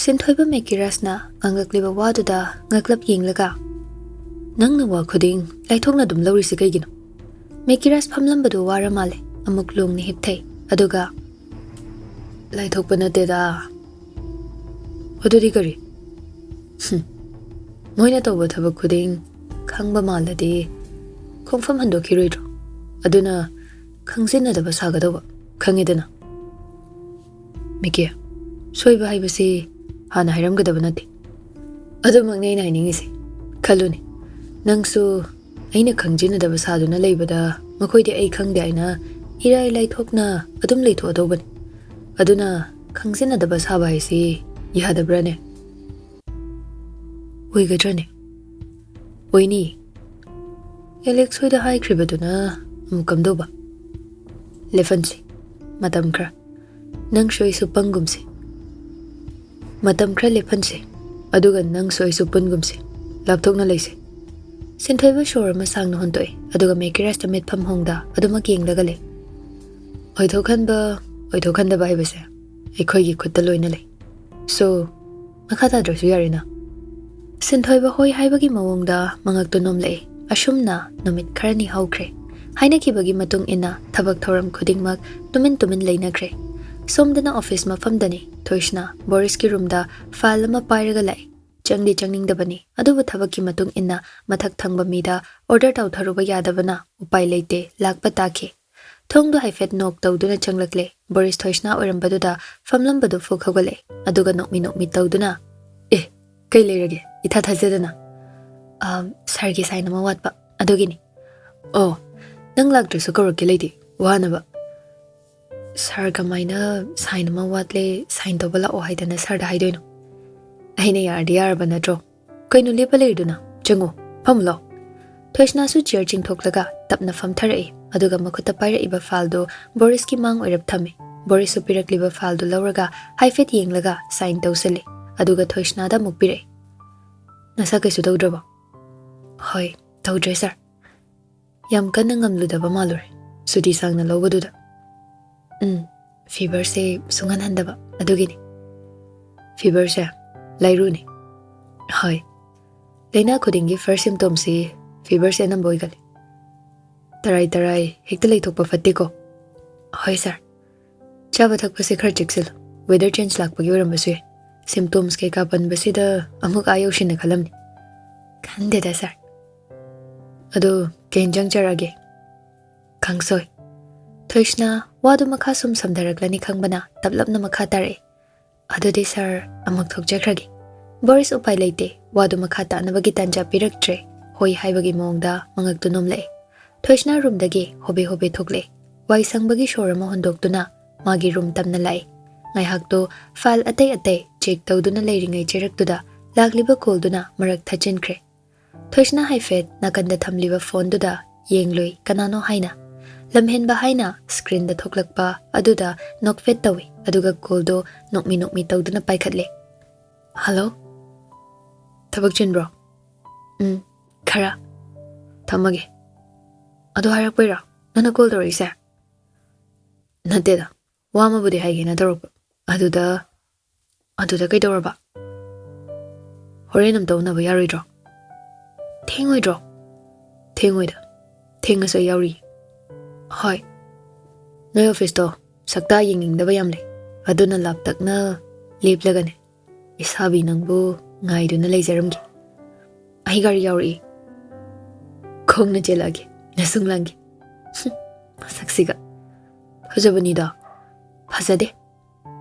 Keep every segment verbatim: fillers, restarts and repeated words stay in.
ꯁꯤꯟꯊꯣꯏꯕ ꯃꯦꯀꯤꯔꯥꯁꯅ ꯉꯥꯡꯂꯛꯂꯤꯕ ꯋꯥꯗꯨꯗ ꯉꯛꯂꯞ ꯌꯦꯡꯂꯒ, "ꯅꯪꯅ ꯋꯥ ꯈꯨꯗꯤꯡ ꯂꯥꯏꯊꯣꯛꯅ ꯑꯗꯨꯝ ꯂꯧꯔꯤꯁꯤ ꯀꯩꯒꯤꯅꯣ?" ꯃꯦꯀꯤꯔꯥꯁ ꯐꯝꯂꯝꯕꯗꯨ ꯋꯥꯔ ꯃꯥꯜꯂꯦ꯫ ꯑꯃꯨꯛ ꯂꯣꯡꯅ ꯍꯤꯞꯊꯩ꯫ ꯑꯗꯨꯒ, "ꯂꯥꯏꯊꯣꯛꯄ ꯅꯠꯇꯦꯗ꯫ ꯑꯗꯨꯗꯤ ꯀꯔꯤ?" "ꯍꯨꯝ꯫ ꯃꯣꯏꯅ ꯇꯧꯕ ꯊꯕꯛ ꯈꯨꯗꯤꯡ ꯈꯪꯕ ꯃꯥꯜꯂꯗꯤ ꯈꯣꯡꯐꯝ ꯍꯟꯗꯣꯛꯈꯤꯔꯣꯏꯗ꯭ꯔꯣ? ꯑꯗꯨꯅ ꯈꯪꯖꯤꯟꯅꯗꯕ ꯁꯥꯒꯗꯧꯕ, ꯈꯪꯉꯦꯗꯅ?" "ꯃꯤꯀꯤ, ꯁꯣꯏꯕ ꯍꯥꯏꯕꯁꯤ ꯍꯥꯟꯅ ꯍꯥꯏꯔꯝꯒꯗꯕ ꯅꯠꯇꯦ꯫ ꯑꯗꯨꯃꯛꯅꯤ ꯑꯩꯅ ꯍꯥꯏꯅꯤꯡꯉꯤꯁꯦ꯫ ꯈꯜꯂꯨꯅꯦ, ꯅꯪꯁꯨ ꯑꯩꯅ ꯈꯪꯖꯤꯟꯅꯗꯕ ꯁꯥꯗꯨꯅ ꯂꯩꯕꯗ ꯃꯈꯣꯏꯗꯤ ꯑꯩ ꯈꯪꯗꯦ ꯍꯥꯏꯅ ꯏꯔꯥꯏ ꯂꯥꯏꯊꯣꯛꯅ ꯑꯗꯨꯝ ꯂꯩꯊꯣꯛꯑꯗꯧꯕꯅꯤ꯫ ꯑꯗꯨꯅ ꯈꯪꯖꯤꯟꯅꯗꯕ ꯁꯥꯕ ꯍꯥꯏꯁꯤ ꯌꯥꯗꯕ꯭ꯔꯥꯅꯦ? ꯑꯣꯏꯒꯗ꯭ꯔꯅꯦ?" "ꯑꯣꯏꯅꯤ꯫ ꯑꯦꯂꯦꯛꯁ ꯍꯣꯏꯗ ꯍꯥꯏꯈ꯭ꯔꯤꯕꯗꯨꯅ ꯑꯃꯨꯛ ꯀꯝꯗꯧꯕ?" "ꯂꯦꯞꯍꯟꯁꯤ, ꯃꯇꯝ ꯈꯔ꯫ ꯅꯪꯁꯨ ꯑꯩꯁꯨ ꯄꯪꯒꯨꯝꯁꯤ꯫ ꯃꯇꯝ ꯈꯔ ꯂꯦꯞꯍꯟꯁꯤ, ꯑꯗꯨꯒ ꯅꯪꯁꯨ ꯑꯩꯁꯨ ꯄꯨꯟꯒꯨꯝꯁꯤ꯫ ꯂꯥꯞꯊꯣꯛꯅ ꯂꯩꯁꯤ꯫" ꯁꯤꯟꯊꯣꯏꯕ ꯁꯣꯔ ꯑꯃ ꯁꯥꯡꯅ ꯍꯣꯟꯇꯣꯛꯏ, ꯑꯗꯨꯒ ꯃꯦꯀꯤꯔꯥꯁꯇ ꯃꯤꯠꯐꯝ ꯍꯣꯡꯗ ꯑꯗꯨꯃꯛ ꯌꯦꯡꯂꯒ ꯂꯩ꯫ ꯑꯣꯏꯊꯣꯛꯍꯟꯕ, ꯑꯣꯏꯊꯣꯛꯍꯟꯗꯕ ꯍꯥꯏꯕꯁꯦ ꯑꯩꯈꯣꯏꯒꯤ ꯈꯨꯠꯇ ꯂꯣꯏꯅ ꯂꯩ꯫ So, ꯃꯈꯥ ꯇꯥꯗ꯭ꯔꯁꯨ ꯌꯥꯔꯦꯅ꯫ ꯁꯤꯟꯊꯣꯏꯕ ꯍꯣꯏ ꯍꯥꯏꯕꯒꯤ ꯃꯑꯣꯡꯗ ꯃꯉꯛꯇꯨ ꯅꯣꯝꯂꯛꯏ꯫ ꯑꯁꯨꯝꯅ ꯅꯨꯃꯤꯠ ꯈꯔꯅꯤ ꯍꯧꯈ꯭ꯔꯦ꯫ ꯍꯥꯏꯅꯈꯤꯕꯒꯤ ꯃꯇꯨꯡ ꯏꯟꯅ ꯊꯕꯛ ꯊꯧꯔꯝ ꯈꯨꯗꯤꯡꯃꯛ ꯇꯨꯃꯤꯟ ꯇꯨꯃꯤꯟ ꯂꯩꯅꯈ꯭ꯔꯦ꯫ ꯁꯣꯝꯗꯅ ꯑꯣꯐꯤꯁ ꯃꯐꯝꯗꯅꯤ ꯊꯣꯏꯁꯅꯥ ꯕꯣꯔꯤꯁꯀꯤ ꯔꯨꯝꯗ ꯐꯥꯏꯜ ꯑꯃ ꯄꯥꯏꯔꯒ ꯂꯥꯛꯏ꯫ ꯆꯪꯗꯤ ꯆꯪꯅꯤꯡꯗꯕꯅꯤ, ꯑꯗꯨꯕꯨ ꯊꯕꯛꯀꯤ ꯃꯇꯨꯡ ꯏꯟꯅ ꯃꯊꯛ ꯊꯪꯕ ꯃꯤꯗ ꯑꯣꯔꯗꯔ ꯇꯧꯊꯔꯨꯕ ꯌꯥꯗꯕꯅ ꯎꯄꯥꯏ ꯂꯩꯇꯦ, ꯂꯥꯛꯄ ꯇꯥꯈꯤ꯫ ꯊꯣꯡꯗꯨ ꯍꯥꯏꯐꯦꯠ ꯅꯣꯛ ꯇꯧꯗꯨꯅ ꯆꯪꯂꯛꯂꯦ꯫ ꯕꯣꯔꯤꯁ ꯊꯣꯏꯁꯅꯥ ꯑꯣꯏꯔꯝꯕꯗꯨꯗ ꯐꯝꯂꯝꯕꯗꯨ ꯐꯨꯛ ꯍꯧꯒꯠꯂꯛꯏ, ꯑꯗꯨꯒ ꯅꯣꯛꯃꯤ ꯅꯣꯛꯃꯤ ꯇꯧꯗꯨꯅ, "ꯑꯦ, ꯀꯩ ꯂꯩꯔꯒꯦ? ꯏꯊꯥ ꯊꯥꯖꯗꯅ꯫" "ꯑꯥꯝ, ꯁꯥꯔꯒꯤ ꯁꯥꯏꯟ ꯑꯃ ꯋꯥꯠꯄ, ꯑꯗꯨꯒꯤꯅꯤ꯫" "ꯑꯣ, ꯅꯪ ꯂꯥꯛꯇ꯭ꯔꯁꯨ ꯀꯧꯔꯛꯀꯦ ꯂꯩꯇꯦ, ꯋꯥꯅꯕ꯫" "ꯁꯥꯔ, ꯀꯃꯥꯏꯅ ꯁꯥꯏꯟ ꯑꯃ ꯋꯥꯠꯂꯦ, ꯁꯥꯏꯟ ꯇꯧꯕ ꯂꯥꯛꯑꯣ ꯍꯥꯏꯗꯅ ꯁꯥꯔꯗ ꯍꯥꯏꯗꯣꯏꯅꯣ? ꯑꯩꯅ ꯌꯥꯔꯗꯤ ꯌꯥꯔꯕ ꯅꯠꯇ꯭ꯔꯣ? ꯀꯩꯅꯣ ꯂꯦꯞꯄ ꯂꯩꯔꯤꯗꯨꯅ? ꯆꯪꯉꯣ, ꯐꯝꯃꯨ ꯂꯥꯎ꯫" ꯊꯣꯏꯁꯅꯥꯁꯨ ꯆꯤꯌꯔ ꯆꯤꯡꯊꯣꯛꯂꯒ ꯇꯞꯅ ꯐꯝꯊꯔꯛꯏ, ꯑꯗꯨꯒ ꯃꯈꯨꯠꯇ ꯄꯥꯏꯔꯛꯏꯕ ꯐꯥꯏꯜꯗꯨ ꯕꯣꯔꯤꯁꯀꯤ ꯃꯥꯡ ꯑꯣꯏꯔꯞ ꯊꯝꯃꯤ꯫ ꯕꯣꯔꯤꯁꯁꯨ ꯄꯤꯔꯛꯂꯤꯕ ꯐꯥꯏꯜꯗꯨ ꯂꯧꯔꯒ ꯍꯥꯏꯐꯦꯠ ꯌꯦꯡꯂꯒ ꯁꯥꯏꯟ ꯇꯧꯁꯤꯜꯂꯤ, ꯑꯗꯨꯒ ꯊꯣꯏꯁꯅꯥꯗ ꯑꯃꯨꯛ ꯄꯤꯔꯛꯏ꯫ "ꯅꯁꯥ ꯀꯩꯁꯨ ꯇꯧꯗ꯭ꯔꯕꯣ?" "ꯍꯣꯏ, ꯇꯧꯗ꯭ꯔꯦ ꯁꯥꯔ꯫ ꯌꯥꯝ ꯀꯟꯅ ꯉꯝꯂꯨꯗꯕ ꯃꯥꯜꯂꯨꯔꯦ, ꯁꯨꯇꯤ ꯁꯥꯡꯅ ꯂꯧꯕꯗꯨꯗ꯫" "ꯎꯝ, ꯐꯤꯚꯔꯁꯦ ꯁꯨꯡꯍꯟꯍꯟꯗꯕ, ꯑꯗꯨꯒꯤꯅꯤ꯫" ꯐꯤꯚꯔꯁꯦ ꯂꯥꯏꯔꯨꯅꯤ꯫ ꯍꯣꯏ, ꯂꯥꯏꯅꯥ ꯈꯨꯗꯤꯡꯒꯤ ꯐꯥꯔꯁ ꯁꯤꯝꯇꯣꯝꯁꯤ ꯐꯤꯚꯔꯁꯦ ꯑꯅꯝꯕ ꯑꯣꯏꯒꯜꯂꯤ꯫ ꯇꯔꯥꯏ ꯇꯔꯥꯏ ꯍꯦꯛꯇ ꯂꯩꯊꯣꯛꯄ ꯐꯠꯇꯦꯀꯣ꯫ ꯍꯣꯏ ꯁꯥꯔ, ꯆꯥꯕ ꯊꯛꯄꯁꯦ ꯈꯔ ꯆꯦꯛꯁꯤꯜꯂꯨ꯫ ꯋꯦꯗꯔ ꯆꯦꯟꯖ ꯂꯥꯛꯄꯒꯤ ꯑꯣꯏꯔꯝꯕꯁꯨ ꯌꯥꯏ꯫ ꯁꯤꯝꯇꯣꯝꯁ ꯀꯩꯀꯥ ꯄꯟꯕꯁꯤꯗ ꯑꯃꯨꯛ ꯑꯥ ꯌꯧꯁꯤꯟꯅ ꯈꯜꯂꯝꯅꯤ꯫ ꯈꯟꯗꯦꯗ ꯁꯥꯔ꯫ ꯑꯗꯨ ꯀꯩ ꯏꯟꯖꯥꯡ ꯆꯥꯔꯛꯑꯒꯦ? ꯀꯥꯡꯁꯣꯏ꯫ ꯊꯣꯏꯁꯅꯥ ꯋꯥꯗꯨ ꯃꯈꯥ ꯁꯨꯝ ꯁꯝꯊꯔꯛꯂꯅꯤ ꯈꯪꯕꯅ ꯇꯞꯂꯞꯅ ꯃꯈꯥ ꯇꯥꯔꯛꯏ꯫ ꯑꯗꯨꯗꯤ ꯁꯥꯔ, ꯑꯃꯨꯛ ꯊꯣꯛꯆꯈ꯭ꯔꯒꯦ꯫ ꯕꯣꯔꯤꯁ ꯎꯄꯥꯏ ꯂꯩꯇꯦ, ꯋꯥꯗꯨ ꯃꯈꯥ ꯇꯥꯅꯕꯒꯤ ꯇꯥꯟꯖꯥ ꯄꯤꯔꯛꯇ꯭ꯔꯦ꯫ ꯍꯣꯏ ꯍꯥꯏꯕꯒꯤ ꯃꯑꯣꯡꯗ ꯃꯉꯛꯇꯨ ꯅꯣꯝꯂꯛꯑꯦ꯫ ꯊꯣꯏꯁꯅꯥ ꯔꯨꯝꯗꯒꯤ ꯍꯣꯕꯦ ꯍꯣꯕꯦ ꯊꯣꯛꯂꯛꯑꯦ꯫ ꯋꯥꯏ ꯁꯪꯕꯒꯤ ꯁꯣꯔ ꯑꯃ ꯍꯣꯟꯗꯣꯛꯇꯨꯅ ꯃꯥꯒꯤ ꯔꯨꯝ ꯇꯝꯅ ꯂꯥꯛꯑꯦ꯫ ꯉꯥꯏꯍꯥꯛꯇꯨ ꯐꯥꯏꯜ ꯑꯇꯩ ꯑꯇꯩ ꯆꯦꯛ ꯇꯧꯗꯨꯅ ꯂꯩꯔꯤꯉꯩ ꯆꯩꯔꯛꯇꯨꯗ ꯂꯥꯛꯂꯤꯕ ꯀꯣꯜꯗꯨꯅ ꯃꯔꯛ ꯊꯠꯆꯤꯟꯈ꯭ꯔꯦ꯫ ꯊꯣꯏꯁꯅꯥ ꯍꯥꯏꯐꯦꯠ ꯅꯥꯀꯟꯗ ꯊꯝꯂꯤꯕ ꯐꯣꯟꯗꯨꯗ ꯌꯦꯡꯂꯨꯏ, ꯀꯅꯥꯅꯣ ꯍꯥꯏꯅ꯫ ꯂꯝꯍꯦꯟꯕ ꯍꯥꯏꯅ ꯁ꯭ꯀ꯭ꯔꯤꯟꯗ ꯊꯣꯛꯂꯛꯄ ꯑꯗꯨꯗ ꯅꯣꯛꯐꯦꯠ ꯇꯧꯏ, ꯑꯗꯨꯒ ꯀꯣꯜꯗꯣ ꯅꯣꯛꯃꯤ ꯅꯣꯛꯃꯤ ꯇꯧꯗꯨꯅ ꯄꯥꯏꯈꯠꯂꯦ꯫ "ꯍꯜꯂꯣ? ꯊꯕꯛ ꯆꯤꯟꯕ꯭ꯔꯣ?" "ꯎꯝ, ꯈꯔ꯫ ꯊꯝꯃꯒꯦ꯫ ꯑꯗꯨ ꯍꯥꯏꯔꯛꯄꯩꯔꯣ ꯅꯪꯅ ꯀꯣꯜ ꯇꯧꯔꯛꯏꯁꯦ?" "ꯅꯠꯇꯦꯗ, ꯋꯥ ꯑꯃꯕꯨꯗꯤ ꯍꯥꯏꯒꯦꯅ ꯇꯧꯔꯛꯄ꯫ ꯑꯗꯨꯗ, ꯑꯗꯨꯗ ꯀꯩꯗꯧꯔꯕ? ꯍꯣꯔꯦꯟ ꯑꯝꯇ ꯎꯅꯕ ꯌꯥꯔꯣꯏꯗ꯭ꯔꯣ? ꯊꯦꯡꯉꯣꯏꯗ꯭ꯔꯣ?" "ꯊꯦꯡꯉꯣꯏꯗ꯫ ꯊꯦꯡꯉꯁꯨ ꯑꯩ ꯌꯥꯎꯔꯤ꯫" "ꯍꯣꯏ꯫ ꯅꯣꯏ ꯑꯣꯐꯤꯁꯇꯣ ꯁꯛꯇꯥ ꯌꯦꯡꯅꯤꯡꯗꯕ ꯌꯥꯝ ꯂꯩ꯫ ꯑꯗꯨꯅ ꯂꯥꯞꯇꯛꯅ ꯂꯦꯞꯂꯒꯅꯦ ꯏꯁꯥꯕꯤ ꯅꯪꯕꯨ ꯉꯥꯏꯗꯨꯅ ꯂꯩꯖꯔꯝꯒꯦ꯫ ꯑꯩ ꯒꯥꯔꯤ ꯌꯥꯎꯔꯛꯏ꯫ ꯈꯣꯡꯅ ꯆꯦꯜꯂꯛꯑꯒꯦ, ꯅꯁꯨꯡ ꯂꯥꯡꯒꯦ꯫" ꯍꯨꯝ, ꯃꯁꯛꯁꯤꯒ꯫ "ꯐꯖꯕꯅꯤꯗ꯫" "ꯐꯖꯗꯦ꯫"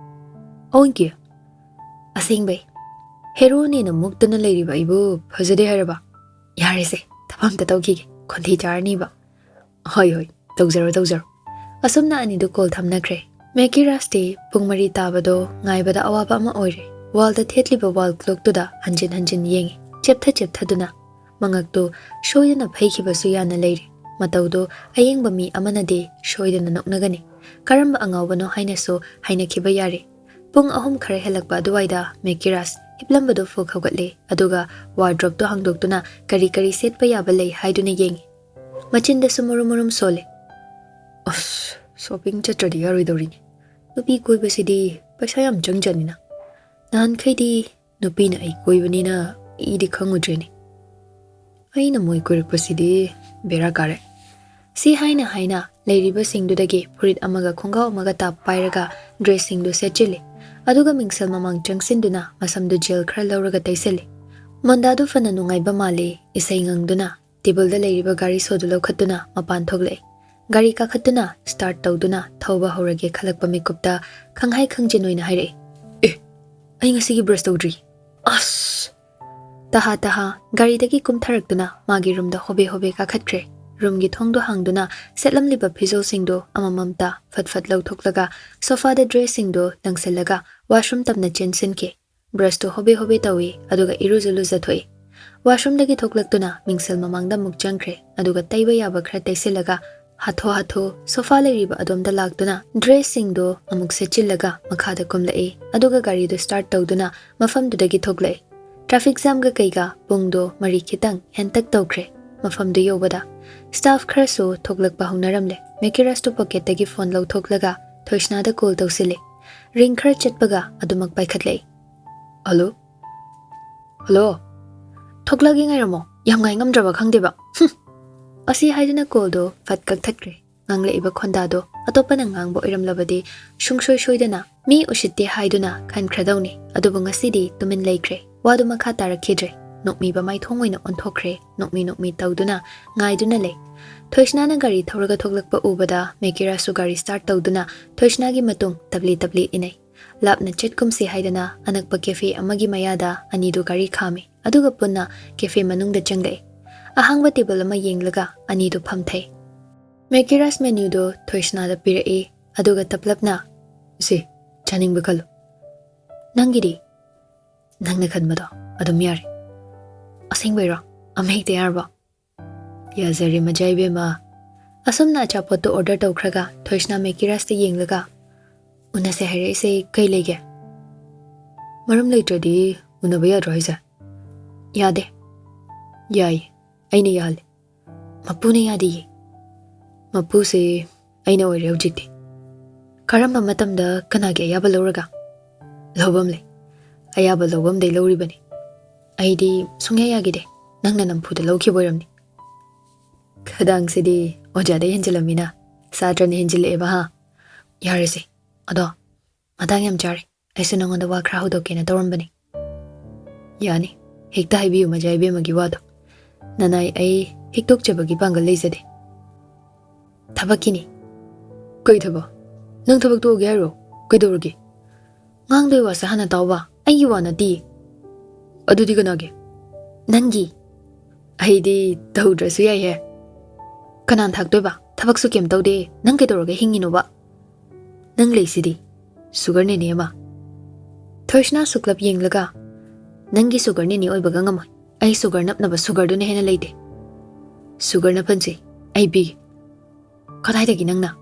"ꯑꯣꯟꯀꯤ? ꯑꯁꯦꯡꯕꯩ? ꯍꯦꯔꯣꯅꯦꯅ ꯃꯨꯛꯇꯅ ꯂꯩꯔꯤꯕ ꯑꯩꯕꯨ ꯐꯖꯗꯦ ꯍꯥꯏꯔꯕ? ꯌꯥꯔꯦꯁꯦ, ꯊꯕꯛ ꯑꯝꯇ ꯇꯧꯈꯤꯒꯦ, ꯈꯣꯟꯊꯤ ꯆꯥꯔꯅꯤꯕ꯫" "ꯍꯣꯏ, ꯍꯣꯏ, ꯇꯧꯖꯔꯣ, ꯇꯧꯖꯔꯣ꯫" ꯑꯁꯨꯝꯅ ꯑꯅꯤꯗꯨ ꯀꯣꯜ ꯊꯝꯅꯈ꯭ꯔꯦ꯫ ꯃꯦꯀꯤ ꯔꯥꯖꯇꯤ ꯄꯨꯡ ꯃꯔꯤ ꯇꯥꯕꯗꯣ ꯉꯥꯏꯕꯗ ꯑꯋꯥꯕ ꯑꯃ ꯑꯣꯏꯔꯦ꯫ ꯋꯥꯜꯗ ꯊꯦꯠꯂꯤꯕ ꯋꯥꯜ ꯀ꯭ꯂꯣꯛꯇꯨꯗ ꯍꯟꯖꯤꯟ ꯍꯟꯖꯤꯟ ꯌꯦꯡꯉꯤ, ꯆꯦꯞꯊ ꯆꯦꯞꯊꯗꯨꯅ꯫ ꯃꯉꯛꯇꯨ ꯁꯣꯏꯗꯅ ꯐꯩꯈꯤꯕꯁꯨ ꯌꯥꯅ ꯂꯩꯔꯤ꯫ ꯃꯇꯧꯗꯨ ꯑꯌꯦꯡꯕ ꯃꯤ ꯑꯃꯅꯗꯤ ꯁꯣꯏꯗꯅ ꯅꯣꯛꯅꯒꯅꯤ꯫ ꯀꯔꯝꯕ ꯑꯉꯥꯎꯕꯅꯣ ꯍꯥꯏꯅꯁꯨ ꯍꯥꯏꯅꯈꯤꯕ ꯌꯥꯔꯦ꯫ ꯄꯨꯡ ꯑꯍꯨꯝ ꯈꯔ ꯍꯦꯜꯂꯛꯄ ꯑꯗꯨꯋꯥꯏꯗ ꯃꯦꯀꯤ ꯔꯥꯖ ꯍꯤꯞꯂꯝꯕꯗꯨ ꯐꯨꯛ ꯍꯧꯒꯠꯂꯦ, ꯑꯗꯨꯒ ꯋꯥꯔꯗ꯭ꯔꯣꯞꯇꯨ ꯍꯥꯡꯗꯣꯛꯇꯨꯅ ꯀꯔꯤ ꯀꯔꯤ ꯁꯦꯠꯄ ꯌꯥꯕ ꯂꯩ ꯍꯥꯏꯗꯨꯅ ꯌꯦꯡꯉꯤ꯫ ꯃꯆꯤꯟꯗꯁꯨ ꯃꯨꯔꯨꯝ ꯃꯨꯔꯨꯝ ꯁꯣꯜꯂꯦ꯫ "ꯑꯁ, ꯁꯣꯄꯤꯡ ꯆꯠꯇ꯭ꯔꯗꯤ ꯌꯥꯔꯣꯏꯗꯧꯔꯤꯅꯤ꯫ ꯅꯨꯄꯤ ꯀꯣꯏꯕꯁꯤꯗꯤ ꯄꯩꯁꯥ ꯌꯥꯝ ꯆꯪꯖꯅꯤꯅ꯫ ꯅꯍꯥꯟꯈꯩꯗꯤ ꯅꯨꯄꯤꯅ ꯑꯩ ꯀꯣꯏꯕꯅꯤꯅ ꯑꯩꯗꯤ ꯈꯪꯉꯨꯗ꯭ꯔꯦꯅꯦ꯫ ꯑꯩꯅ ꯃꯣꯏ ꯀꯣꯏꯔꯛꯄꯁꯤꯗꯤ ꯕꯦꯔꯥ ꯀꯥꯔꯦ꯫ ꯁꯤ ꯍꯥꯏꯅ ꯍꯥꯏꯅ ꯂꯩꯔꯤꯕꯁꯤꯡꯗꯨꯗꯒꯤ ꯐꯨꯔꯤꯠ ꯑꯃꯒ ꯈꯣꯡꯒ꯭ꯔꯥꯎ ꯑꯃꯒ ꯇꯥꯞ ꯄꯥꯏꯔꯒ ꯗ꯭ꯔꯦꯁꯁꯤꯡꯗꯨ ꯁꯦꯠꯆꯤꯜꯂꯤ꯫ ꯑꯗꯨꯒ ꯃꯤꯡꯁꯦꯜ ꯃꯃꯥꯡ ꯆꯪꯁꯤꯟꯗꯨꯅ ꯃꯁꯝꯗꯨ ꯖꯦꯜ ꯈꯔ ꯂꯧꯔꯒ ꯇꯩꯁꯤꯜꯂꯤ꯫ ꯃꯣꯟꯗꯥꯗꯨ ꯐꯅ ꯅꯨꯡꯉꯥꯏꯕ ꯃꯥꯜꯂꯤ꯫ ꯏꯁꯩ ꯉꯪꯗꯨꯅ ꯇꯦꯕꯜꯗ ꯂꯩꯔꯤꯕ ꯒꯥꯔꯤ ꯁꯣꯗꯨ ꯂꯧꯈꯠꯇꯨꯅ ꯃꯄꯥꯟ ꯊꯣꯛꯂꯛꯏ꯫ ꯒꯥꯔꯤ ꯀꯥꯈꯠꯇꯨꯅ ꯁ꯭ꯇꯥꯔꯠ ꯇꯧꯗꯨꯅ ꯊꯧꯕ ꯍꯧꯔꯒꯦ ꯈꯜꯂꯛꯄ ꯃꯤꯀꯨꯞꯇ ꯈꯪꯍꯥꯏ ꯈꯪꯖꯤꯟ ꯑꯣꯏꯅ ꯍꯥꯏꯔꯛꯏ, "ꯑꯦ, ꯑꯩ ꯉꯁꯤꯒꯤ ꯕ꯭ꯔꯁ ꯇꯧꯗ꯭ꯔꯤ꯫ ꯑꯁ!" ꯇꯍꯥ ꯇꯍꯥ ꯒꯥꯔꯤꯗꯒꯤ ꯀꯨꯝꯊꯔꯛꯇꯨꯅ ꯃꯥꯒꯤ ꯔꯨꯝꯗ ꯍꯣꯕꯦ ꯍꯣꯕꯦ ꯀꯥꯈꯠꯈ꯭ꯔꯦ꯫ ꯔꯨꯝꯒꯤ ꯊꯣꯡꯗꯨ ꯍꯥꯡꯗꯨꯅ ꯁꯦꯠꯂꯝꯂꯤꯕ ꯐꯤꯖꯣꯜꯁꯤꯡꯗꯨ ꯑꯃꯃꯝꯇ ꯐꯠ ꯐꯠ ꯂꯧꯊꯣꯛꯂꯒ ꯁꯣꯐꯥꯗ ꯗ꯭ꯔꯦꯁꯁꯤꯡꯗꯨ ꯂꯪꯁꯤꯜꯂꯒ ꯋꯥꯁꯔꯨꯝ ꯇꯞꯅ ꯆꯦꯟꯁꯤꯟꯈꯤ꯫ ꯕ꯭ꯔꯁꯇꯨ ꯍꯣꯕꯦ ꯍꯣꯕꯦ ꯇꯧꯏ, ꯑꯗꯨꯒ ꯏꯔꯨꯖ ꯂꯨꯖꯊꯣꯛꯏ꯫ ꯋꯥꯁꯔꯨꯝꯗꯒꯤ ꯊꯣꯛꯂꯛꯇꯨꯅ ꯃꯤꯡꯁꯦꯜ ꯃꯃꯥꯡꯗ ꯑꯃꯨꯛ ꯆꯪꯈ꯭ꯔꯦ, ꯑꯗꯨꯒ ꯇꯩꯕ ꯌꯥꯕ ꯈꯔ ꯇꯩꯁꯤꯜꯂꯒ ꯍꯥꯊꯨ ꯍꯥꯊꯨ ꯁꯣꯐꯥ ꯂꯩꯔꯤꯕ ꯑꯗꯣꯝꯗ ꯂꯥꯛꯇꯨꯅ ꯗ꯭ꯔꯦꯁꯁꯤꯡꯗꯨ ꯑꯃꯨꯛ ꯁꯦꯠꯆꯤꯜꯂꯒ ꯃꯈꯥꯗ ꯀꯨꯝꯂꯛꯏ, ꯑꯗꯨꯒ ꯒꯥꯔꯤꯗꯨ ꯁ꯭ꯇꯥꯔꯠ ꯇꯧꯗꯨꯅ ꯃꯐꯝꯗꯨꯗꯒꯤ ꯊꯣꯛꯂꯛꯏ꯫ ꯇ꯭ꯔꯥꯐꯤꯛ ꯖꯥꯝꯒ ꯀꯩꯒ ꯄꯨꯡꯗꯣ ꯃꯔꯤ ꯈꯤꯇꯪ ꯍꯦꯟꯇꯛ ꯇꯧꯈ꯭ꯔꯦ꯫ ꯃꯐꯝꯗꯨ ꯌꯧꯕꯗ ꯁ꯭ꯇꯥꯐ ꯈꯔꯁꯨ ꯊꯣꯛꯂꯛꯄ ꯍꯧꯅꯔꯝꯂꯦ꯫ ꯃꯦꯀꯤꯔꯥꯁꯇꯨ ꯄꯣꯀꯦꯠꯇꯒꯤ ꯐꯣꯟ ꯂꯧꯊꯣꯛꯂꯒ ꯊꯣꯏꯁꯅꯥꯗ ꯀꯣꯜ ꯇꯧꯁꯤꯜꯂꯤ꯫ ꯔꯤꯡ ꯈꯔ ꯆꯠꯄꯒ ꯑꯗꯨꯃꯛ ꯄꯥꯏꯈꯠꯂꯛꯏ꯫ "ꯍꯜꯂꯣ? ꯍꯜꯂꯣ? ꯊꯣꯛꯂꯛꯑꯒꯦ, ꯉꯥꯏꯔꯝꯃꯣ꯫ ꯌꯥꯝ ꯉꯥꯏ ꯉꯝꯗ꯭ꯔꯕ ꯈꯪꯗꯦꯕ꯫ ꯍꯨꯝ!" ꯑꯁꯤ ꯍꯥꯏꯗꯨꯅ ꯀꯣꯜꯗꯣ ꯐꯠ ꯀꯛꯊꯠꯈ꯭ꯔꯦ꯫ ꯉꯥꯡꯂꯛꯏꯕ ꯈꯣꯟꯗꯥꯗꯣ ꯑꯇꯣꯞꯄꯅ ꯉꯥꯡꯕ ꯑꯣꯏꯔꯝꯂꯕꯗꯤ ꯁꯨꯡꯁꯣꯏ ꯁꯣꯏꯗꯅ ꯃꯤ ꯎꯁꯤꯠꯇꯦ ꯍꯥꯏꯗꯨꯅ ꯈꯟꯈ꯭ꯔꯗꯧꯅꯤ꯫ ꯑꯗꯨꯕꯨ ꯉꯁꯤꯗꯤ ꯇꯨꯃꯤꯟ ꯂꯩꯈ꯭ꯔꯦ꯫ ꯋꯥꯗꯨ ꯃꯈꯥ ꯇꯥꯔꯛꯈꯤꯗ꯭ꯔꯦ꯫ ꯅꯣꯛꯃꯤꯕ ꯃꯥꯏꯊꯣꯡ ꯑꯣꯏꯅ ꯑꯣꯟꯊꯣꯛꯈ꯭ꯔꯦ꯫ ꯅꯣꯛꯃꯤ ꯅꯣꯛꯃꯤ ꯇꯧꯗꯨꯅ ꯉꯥꯏꯗꯨꯅ ꯂꯩ꯫ ꯊꯣꯏꯁꯅꯥꯅ ꯒꯥꯔꯤ ꯊꯧꯔꯒ ꯊꯣꯛꯂꯛꯄ ꯎꯕꯗ ꯃꯦꯀꯤꯔꯥꯁꯁꯨ ꯒꯥꯔꯤ ꯁ꯭ꯇꯥꯔꯠ ꯇꯧꯗꯨꯅ ꯊꯣꯏꯁꯅꯥꯒꯤ ꯃꯇꯨꯡ ꯇꯞꯂꯤ ꯇꯞꯂꯤ ꯏꯅꯩ꯫ ꯂꯥꯞꯅ ꯆꯠꯀꯨꯝꯁꯤ ꯍꯥꯏꯗꯅ ꯑꯅꯛꯄ ꯀꯦꯐꯦ ꯑꯃꯒꯤ ꯃꯌꯥꯗ ꯑꯅꯤꯗꯨ ꯒꯥꯔꯤ ꯈꯥꯝꯃꯤ꯫ ꯑꯗꯨꯒ ꯄꯨꯟꯅ ꯀꯦꯐꯦ ꯃꯅꯨꯡꯗ ꯆꯪꯂꯛꯏ꯫ ꯑꯍꯥꯡꯕ ꯇꯦꯕꯜ ꯑꯃ ꯌꯦꯡꯂꯒ ꯑꯅꯤꯗꯨ ꯐꯝꯊꯩ꯫ ꯃꯦꯀꯤꯔꯥꯁ ꯃꯦꯅ꯭ꯌꯨꯗꯨ ꯊꯣꯏꯁꯅꯥꯗ ꯄꯤꯔꯛꯏ, ꯑꯗꯨꯒ ꯇꯞꯂꯞꯅ, "ꯁꯤ, ꯆꯥꯅꯤꯡꯕ ꯈꯜꯂꯨ꯫ ꯅꯪꯒꯤꯗꯤ?" "ꯅꯪꯅ ꯈꯟꯕꯗꯣ ꯑꯗꯨꯝ ꯌꯥꯔꯦ꯫" "ꯑꯁꯦꯡꯕꯩꯔꯣ? ꯑꯃ ꯍꯦꯛꯇ ꯌꯥꯔꯕꯣ?" "ꯌꯥꯖꯔꯦ ꯃꯖꯥ ꯏꯕꯦꯝꯃ꯫" ꯑꯁꯨꯝꯅ ꯑꯆꯥꯄꯣꯠꯇꯨ ꯑꯣꯔꯗꯔ ꯇꯧꯈ꯭ꯔꯒ ꯊꯣꯏꯁꯅꯥ ꯃꯦꯀꯤꯔꯥꯁꯇ ꯌꯦꯡꯂꯒ, "ꯎꯅꯁꯦ ꯍꯥꯏꯔꯛꯏꯁꯦ ꯀꯩ ꯂꯩꯒꯦ? ꯃꯔꯝ ꯂꯩꯇ꯭ꯔꯗꯤ ꯎꯅꯕ ꯌꯥꯗ꯭ꯔꯣ ꯍꯥꯏꯁꯦ?" "ꯌꯥꯗꯦ꯫" "ꯌꯥꯏ, ꯑꯩꯅ ꯌꯥꯍꯜꯂꯦ꯫" "ꯃꯄꯨꯅ ꯌꯥꯗꯤꯌꯦ꯫" "ꯃꯄꯨꯁꯦ ꯑꯩꯅ ꯑꯣꯏꯔꯦ ꯍꯧꯖꯤꯛꯇꯤ꯫" "ꯀꯔꯝꯕ ꯃꯇꯝꯗ ꯀꯅꯥꯒꯤ ꯑꯌꯥꯕ ꯂꯧꯔꯒ?" "ꯂꯧꯐꯝ ꯂꯩ꯫ ꯑꯌꯥꯕ ꯂꯧꯕꯝꯗꯩ ꯂꯧꯔꯤꯕꯅꯤ꯫ ꯑꯩꯗꯤ ꯁꯨꯡꯌꯥ ꯌꯥꯈꯤꯗꯦ꯫ ꯅꯪꯅ ꯅꯝꯐꯨꯗ ꯂꯧꯈꯤꯕ ꯑꯣꯏꯔꯝꯅꯤ꯫ ꯈꯗꯥꯡꯁꯤꯗꯤ ꯑꯣꯖꯥꯗꯩ ꯍꯦꯟꯖꯤꯜꯂꯝꯃꯤꯅ꯫ ꯁꯥꯇ꯭ꯔꯅ ꯍꯦꯟꯖꯤꯜꯂꯛꯑꯦꯕ ꯍꯥ? ꯌꯥꯔꯦꯁꯦ꯫ ꯑꯗꯣ, ꯃꯇꯥꯡ ꯌꯥꯝ ꯆꯥꯔꯦ꯫ ꯑꯩꯁꯨ ꯅꯉꯣꯟꯗ ꯋꯥ ꯈꯔ ꯍꯧꯗꯣꯛꯀꯦꯅ ꯇꯧꯔꯝꯕꯅꯤ꯫ ꯌꯥꯅꯤ꯫ ꯍꯦꯛꯇ ꯍꯥꯏꯕꯤꯌꯨ ꯃꯖꯥ ꯏꯕꯦꯝꯃꯒꯤ ꯋꯥꯗꯣ꯫ ꯅꯅꯥꯏ ꯑꯩ ꯍꯤꯛꯇꯣꯛꯆꯕꯒꯤ ꯄꯥꯡꯒꯜ ꯂꯩꯖꯗꯦ꯫ ꯊꯕꯛꯀꯤꯅꯤ꯫ ꯀꯩ ꯊꯕꯛ? ꯅꯪ ꯊꯕꯛ ꯇꯣꯛꯑꯒꯦ ꯍꯥꯏꯔꯣ? ꯀꯩꯗꯧꯔꯒꯦ? ꯉꯥꯡꯗꯣꯏ ꯋꯥꯁꯦ ꯍꯥꯟꯅ ꯇꯥꯎꯕ꯫ ꯑꯩꯒꯤ ꯋꯥ ꯅꯠꯇꯤꯌꯦ꯫ ꯑꯗꯨꯗꯤ ꯀꯅꯥꯒꯤ? ꯅꯪꯒꯤ꯫ ꯑꯩꯗꯤ ꯇꯧꯗ꯭ꯔꯁꯨ ꯌꯥꯏꯍꯦ꯫ ꯀꯅꯥꯅ ꯊꯥꯛꯇꯣꯏꯕ? ꯊꯕꯛꯁꯨ ꯀꯩꯝ ꯇꯧꯗꯦ꯫ ꯅꯪ ꯀꯩꯗꯧꯔꯒ ꯍꯤꯡꯉꯤꯅꯣꯕ? ꯅꯪ ꯂꯩꯁꯤꯗꯤ꯫ ꯁꯨꯒꯔ ꯅꯦꯅꯦ ꯑꯃ꯫ ꯊꯣꯏꯁꯅꯥ ꯁꯨꯛꯂꯞ ꯌꯦꯡꯂꯒ, "ꯅꯪꯒꯤ ꯁꯨꯒꯔ ꯅꯦꯅꯦ ꯑꯣꯏꯕꯒ ꯉꯝꯃꯣꯏ꯫ ꯑꯩ ꯁꯨꯒꯔ ꯅꯞꯅꯕ ꯁꯨꯒꯔꯗꯨꯅ ꯍꯦꯟꯅ ꯂꯩꯇꯦ꯫ ꯁꯨꯒꯔ ꯅꯞꯍꯟꯁꯤ꯫ ꯑꯩ ꯄꯤꯒꯦ꯫" "ꯀꯗꯥꯏꯗꯒꯤ ꯅꯪꯅ?"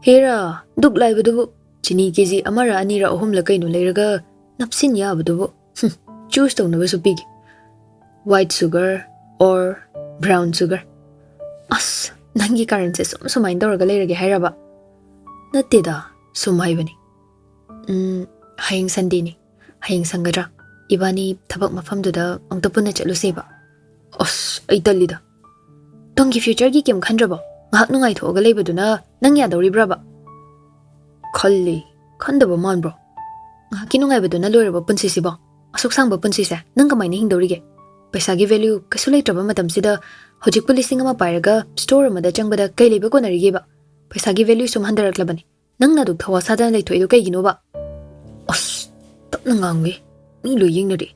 "ꯍꯦꯔꯥ, ꯗꯨꯛ ꯂꯥꯏꯕꯗꯨꯕꯨ꯫ ꯆꯤꯅꯤ ꯀꯦꯖꯤ ꯑꯃꯔ ꯑꯅꯤꯔ ꯑꯍꯨꯝꯂ ꯀꯩꯅꯣ ꯂꯩꯔꯒ ꯅꯞꯁꯤꯟ ꯌꯥꯕꯗꯨꯕꯨ꯫ ꯍꯨꯝ, ꯆꯨꯁ ꯇꯧꯅꯕꯁꯨ ꯄꯤꯒꯦ꯫ White sugar or brown sugar?" "ꯑꯁ, ꯅꯪꯒꯤ ꯀꯥꯔꯟꯁꯦ ꯁꯨꯝ ꯁꯨꯃꯥꯏꯅ ꯇꯧꯔꯒ ꯂꯩꯔꯒꯦ ꯍꯥꯏꯔꯕ?" "ꯅꯠꯇꯦꯗ, ꯁꯨꯝ ꯍꯥꯏꯕꯅꯤ꯫" "ꯎꯝ, ꯍꯌꯦꯡ ꯁꯟꯗꯦꯅꯤ꯫ ꯍꯌꯦꯡ ꯁꯪꯒꯗ꯭ꯔꯥ? ꯏꯕꯥꯅꯤ ꯊꯕꯛ ꯃꯐꯝꯗꯨꯗ ꯑꯝꯇ ꯄꯨꯟꯅ ꯆꯠꯂꯨꯁꯦꯕ꯫" "ꯑꯁ, ꯑꯩ ꯇꯜꯂꯤꯗ꯫" "ꯇꯨꯡꯒꯤ ꯐ꯭ꯌꯨꯆꯔꯒꯤ ꯀꯩꯝ ꯈꯟꯗ꯭ꯔꯕꯣ? ꯉꯥꯏꯍꯥꯛ ꯅꯨꯡꯉꯥꯏꯊꯣꯛꯑꯒ ꯂꯩꯕꯗꯨꯅ ꯅꯪ ꯌꯥꯗꯧꯔꯤꯕ꯭ꯔꯕ?" "ꯈꯜꯂꯤ꯫ ꯈꯟꯗꯕ ꯃꯥꯟꯕ꯭ꯔꯣ?" "ꯉꯥꯏꯍꯥꯛꯀꯤ ꯅꯨꯡꯉꯥꯏꯕꯗꯨꯅ ꯂꯣꯏꯔꯕ ꯄꯨꯟꯁꯤꯁꯤꯕꯣ? ꯑꯁꯨꯛ ꯁꯥꯡꯕ ꯄꯨꯟꯁꯤꯁꯦ ꯅꯪ ꯀꯃꯥꯏꯅ ꯍꯤꯡꯗꯧꯔꯤꯒꯦ? ꯄꯩꯁꯥꯒꯤ ꯚꯦꯂ꯭ꯌꯨ ꯀꯩꯁꯨ ꯂꯩꯇ꯭ꯔꯕ ꯃꯇꯝꯁꯤꯗ ꯍꯧꯖꯤꯛꯄꯨ ꯂꯤꯁꯤꯡ ꯑꯃ ꯄꯥꯏꯔꯒ ꯁ꯭ꯇꯣꯔ ꯑꯃꯗ ꯆꯪꯕꯗ ꯀꯩ ꯂꯩꯕ ꯀꯣꯟꯅꯔꯤꯒꯦꯕ? ꯄꯩꯁꯥꯒꯤ ꯚꯦꯂ꯭ꯌꯨ ꯁꯨꯝ ꯍꯟꯊꯔꯛꯂꯕꯅꯤ꯫ ꯅꯪꯅ ꯑꯗꯨꯛ ꯊꯋꯥ ꯁꯥꯗꯅ ꯂꯩꯊꯣꯛꯏꯗꯣ ꯀꯩꯒꯤꯅꯣꯕ?" "ꯑꯁ, ꯇꯞꯅ ꯉꯥꯡꯉꯨꯏ꯫ ꯃꯤ ꯂꯣꯏ ꯌꯦꯡꯅꯔꯤ꯫"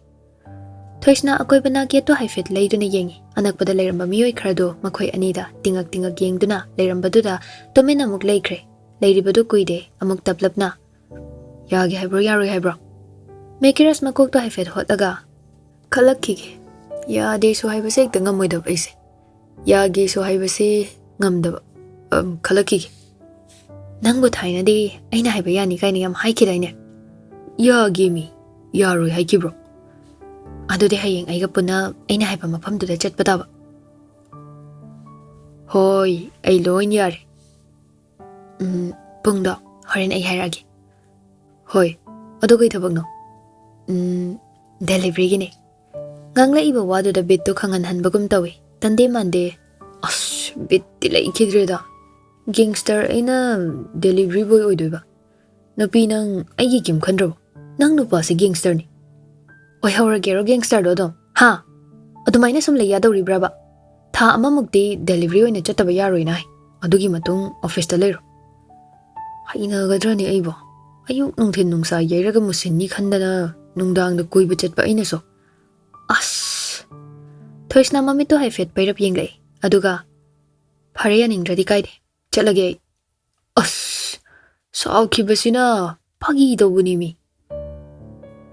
ꯊꯣꯏꯁꯅꯥ ꯑꯀꯣꯏꯕ ꯅꯥꯛ ꯌꯦꯠꯇꯣ ꯍꯥꯏꯐꯦꯠ ꯂꯩꯗꯨꯅ ꯌꯦꯡꯉꯤ꯫ ꯑꯅꯛꯄꯗ ꯂꯩꯔꯝꯕ ꯃꯤꯑꯣꯏ ꯈꯔꯗꯣ ꯃꯈꯣꯏ ꯑꯅꯤꯗ ꯇꯤꯡꯉꯛ ꯇꯤꯡꯉꯛ ꯌꯦꯡꯗꯨꯅ ꯂꯩꯔꯝꯕꯗꯨꯗ ꯇꯨꯃꯤꯟꯅ ꯑꯃꯨꯛ ꯂꯩꯈ꯭ꯔꯦ꯫ ꯂꯩꯔꯤꯕꯗꯨ ꯀꯨꯏꯗꯦ, ꯑꯃꯨꯛ ꯇꯞꯂꯞꯅ, "ꯌꯥꯒꯦ ꯍꯥꯏꯕ꯭ꯔꯣ, ꯌꯥꯔꯣꯏ ꯍꯥꯏꯕ꯭ꯔꯣ?" ꯃꯦꯀꯤꯔꯁ ꯃꯀꯣꯛꯇꯣ ꯍꯥꯏꯐꯦꯠ ꯍꯣꯠꯂꯒ, "ꯈꯜꯂꯛꯈꯤꯒꯦ꯫ ꯌꯥꯗꯦꯁꯨ ꯍꯥꯏꯕꯁꯦ ꯍꯦꯛꯇ ꯉꯝꯃꯣꯏꯗꯕ ꯑꯩꯁꯦ꯫ ꯌꯥꯒꯦꯁꯨ ꯍꯥꯏꯕꯁꯦ ꯉꯝꯗꯕ꯫ ꯑꯝ, ꯈꯜꯂꯛꯈꯤꯒꯦ꯫" "ꯅꯪꯕꯨ ꯊꯥꯏꯅꯗꯤ ꯑꯩꯅ ꯍꯥꯏꯕ ꯌꯥꯅꯤ ꯀꯥꯏꯅ ꯌꯥꯝ ꯍꯥꯏꯈꯤꯗꯥꯏꯅꯦ?" "ꯌꯥꯒꯦꯃꯤ, ꯌꯥꯔꯣꯏ ꯍꯥꯏꯈꯤꯕ꯭ꯔꯣ?" "ꯑꯗꯨꯗꯤ ꯍꯌꯦꯡ ꯑꯩꯒ ꯄꯨꯟꯅ ꯑꯩꯅ ꯍꯥꯏꯕ ꯃꯐꯝꯗꯨꯗ ꯆꯠꯄ ꯇꯥꯕ꯫" "ꯍꯣꯏ, ꯑꯩ ꯂꯣꯏꯅ ꯌꯥꯔꯦ꯫" "ꯎꯝ, ꯄꯨꯡꯗꯣ ꯍꯣꯔꯦꯟ ꯑꯩ ꯍꯥꯏꯔꯛꯑꯒꯦ꯫" "ꯍꯣꯏ, ꯑꯗꯣ ꯀꯩ ꯊꯕꯛꯅꯣ?" "ꯎꯝ, deliveryꯒꯤꯅꯦ꯫" ꯉꯥꯡꯂꯛꯏꯕ ꯋꯥꯗꯨꯗ ꯕꯤꯠꯇꯨ ꯈꯪꯍꯟꯍꯟꯕꯒꯨꯝ ꯇꯧꯏ꯫ ꯇꯟꯗꯦ ꯃꯥꯟꯗꯦ꯫ "ꯑꯁ, ꯕꯤꯠꯇꯤ ꯂꯩꯈꯤꯗ꯭ꯔꯦꯗ꯫ ꯒꯦꯡꯁꯇꯔ ꯑꯩꯅ delivery boy ꯑꯣꯏꯗꯣꯏꯕ? ꯅꯨꯄꯤ ꯅꯪ ꯑꯩꯒꯤ ꯀꯤꯝ ꯈꯟꯗ꯭ꯔꯕꯣ? ꯅꯪ ꯅꯨꯄꯥꯁꯤ ꯒꯦꯡꯁꯇꯔꯅꯤ꯫ ꯑꯣꯏꯍꯧꯔꯒꯦꯔꯣ ꯒꯦꯡꯁꯇꯔꯗꯣ ꯑꯗꯨꯝ? ꯍꯥ? ꯑꯗꯨꯃꯥꯏꯅ ꯁꯨꯝ ꯂꯩ ꯌꯥꯗꯧꯔꯤꯕ꯭ꯔꯕ? ꯊꯥ ꯑꯃꯃꯨꯛꯇꯤ delivery ꯑꯣꯏꯅ ꯆꯠꯇꯕ ꯌꯥꯔꯣꯏꯅ ꯍꯥꯏ꯫ ꯑꯗꯨꯒꯤ ꯃꯇꯨꯡ ꯑꯣꯐꯤꯁꯇ ꯂꯩꯔꯣ꯫" ꯍꯩꯅꯒꯗ꯭ꯔꯅꯦ ꯑꯩꯕꯣ? ꯑꯌꯨꯛ ꯅꯨꯡꯊꯤꯟ ꯅꯨꯡꯁꯥ ꯌꯩꯔꯒ ꯃꯨꯁꯤꯟꯅꯤ ꯈꯟꯗꯅ ꯅꯨꯡꯗꯥꯡꯗ ꯀꯣꯏꯕ ꯆꯠꯄ ꯑꯩꯅꯁꯨ꯫ ꯑꯁ! ꯊꯣꯏꯁꯅꯥ ꯃꯃꯤꯠꯇꯨ ꯍꯥꯏꯐꯦꯠ ꯄꯩꯔꯞ ꯌꯦꯡꯂꯛꯏ꯫ ꯑꯗꯨꯒ, "ꯐꯔꯦ, ꯌꯥꯅꯤꯡꯗ꯭ꯔꯗꯤ ꯀꯥꯏꯗꯦ꯫ ꯆꯠꯂꯒꯦ ꯑꯩ꯫" ꯑꯁ! ꯁꯥꯎꯈꯤꯕꯁꯤꯅ꯫ "ꯐꯥꯒꯤ ꯇꯧꯕꯅꯤ ꯃꯤ꯫